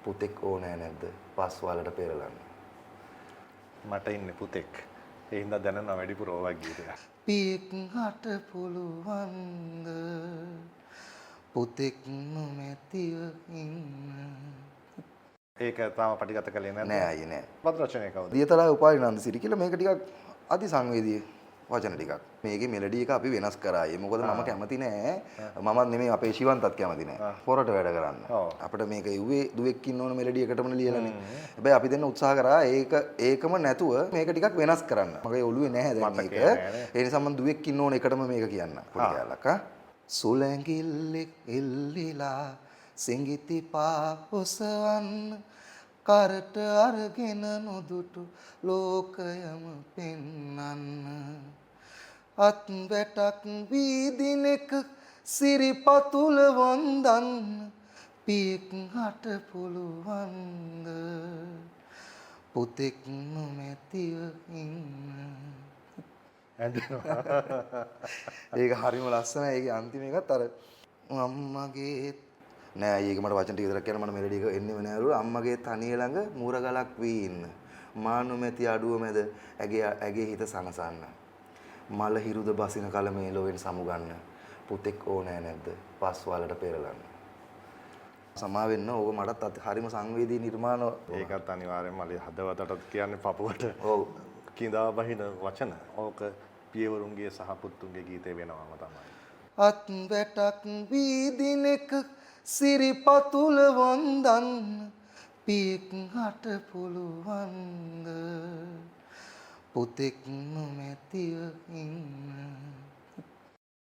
පුතෙක් ඕනෑ නැද්ද පස් වලට පෙරලන්න? මට ඉන්නේ පුතෙක්. ඒ හින්දා දැනෙනවා වැඩිපුර ඔය වගේ ගීතයක්. පියෙක් හට පුළුවන්ද පුතෙක් නොමැතිව ඉන්න? ඒක තාම පටිගත කළේ නැද්ද? නෑ අයියේ, නෑ. පද රචනය කවුද? දියතලාවේ උපාලි නන්දසිරි කියලා. මේක ටිකක් අති සංවේදී වචන ටිකක්. මේකේ මෙලඩි එක අපි වෙනස් කරා අයියේ. මොකද මම කැමති නෑ. මමත් නෙමෙයි, අපේ ශිවන්තත් කැමති නෑ පොරට වැඩ කරන්න. අපිට මේක එව්වේ දුවෙක් ඉන්න ඕන මෙලඩි එකටම ලියලානේ. හැබැයි අපි දෙන්න උත්සාහ කරා ඒක ඒකම නැතුව මේක ටිකක් වෙනස් කරන්න. මගේ ඔළුවේ නෑ දැන් මේක. ඒ නිසා මම දුවෙක් ඉන්න ඕන එකටම මේක කියන්න. පොඩි කෑල්ලක් ආ. සුළඟිල්ලෙක් එල්ලිලා සිඟිති පා ඔසවන්න, කරට අරගෙන නොදුටු ලෝකයම පෙන්නන්න, අත් වැටක් වීදිනෙක සිරිපතුල වන්දන්න, පියෙක් හට පුළුවන්ද පුතෙක් නොමැතිව ඉන්න? ඇඬෙනවා. ඒක හරිම ලස්සනයි. ඒකේ අන්තිම එකත් අර අම්මගේ නෑ අයියේ, ඒක මට වචන ටික විතරක් කියන්න, මට මෙලඩි එක එන්නෙම නෑ අරුව. අම්මගේ තනිය ළඟ මුරගලක් වී ඉන්න, මා නොමැති අඩුව මැද ඇගේ ඇගේ හිත සනසන්න, මල හිරුද බසින කල මේ ලොවෙන් සමුගන්න, පුතෙක් ඕනෑ නැද්ද පස් වලට පෙරලන්න? සමා වෙන්න, ඕක මටත් හරිම සංවේදී නිර්මාණ. ඒකත් අනිවාර්යෙන්ම මලේ හදවතටත් කියන්නේ පපුවට. ඔව්. කිඳා බහින වචන. ඕක පියවරුන්ගේ සහ පුතුන්ගේ ගීතේ වෙනවම තමයි. අත් වැටක් වීදිනෙක සිරිපතුල වන්දන්න, පියෙක් හට පුළුවන්ද පුතෙක් නොමැතිව ඉන්න?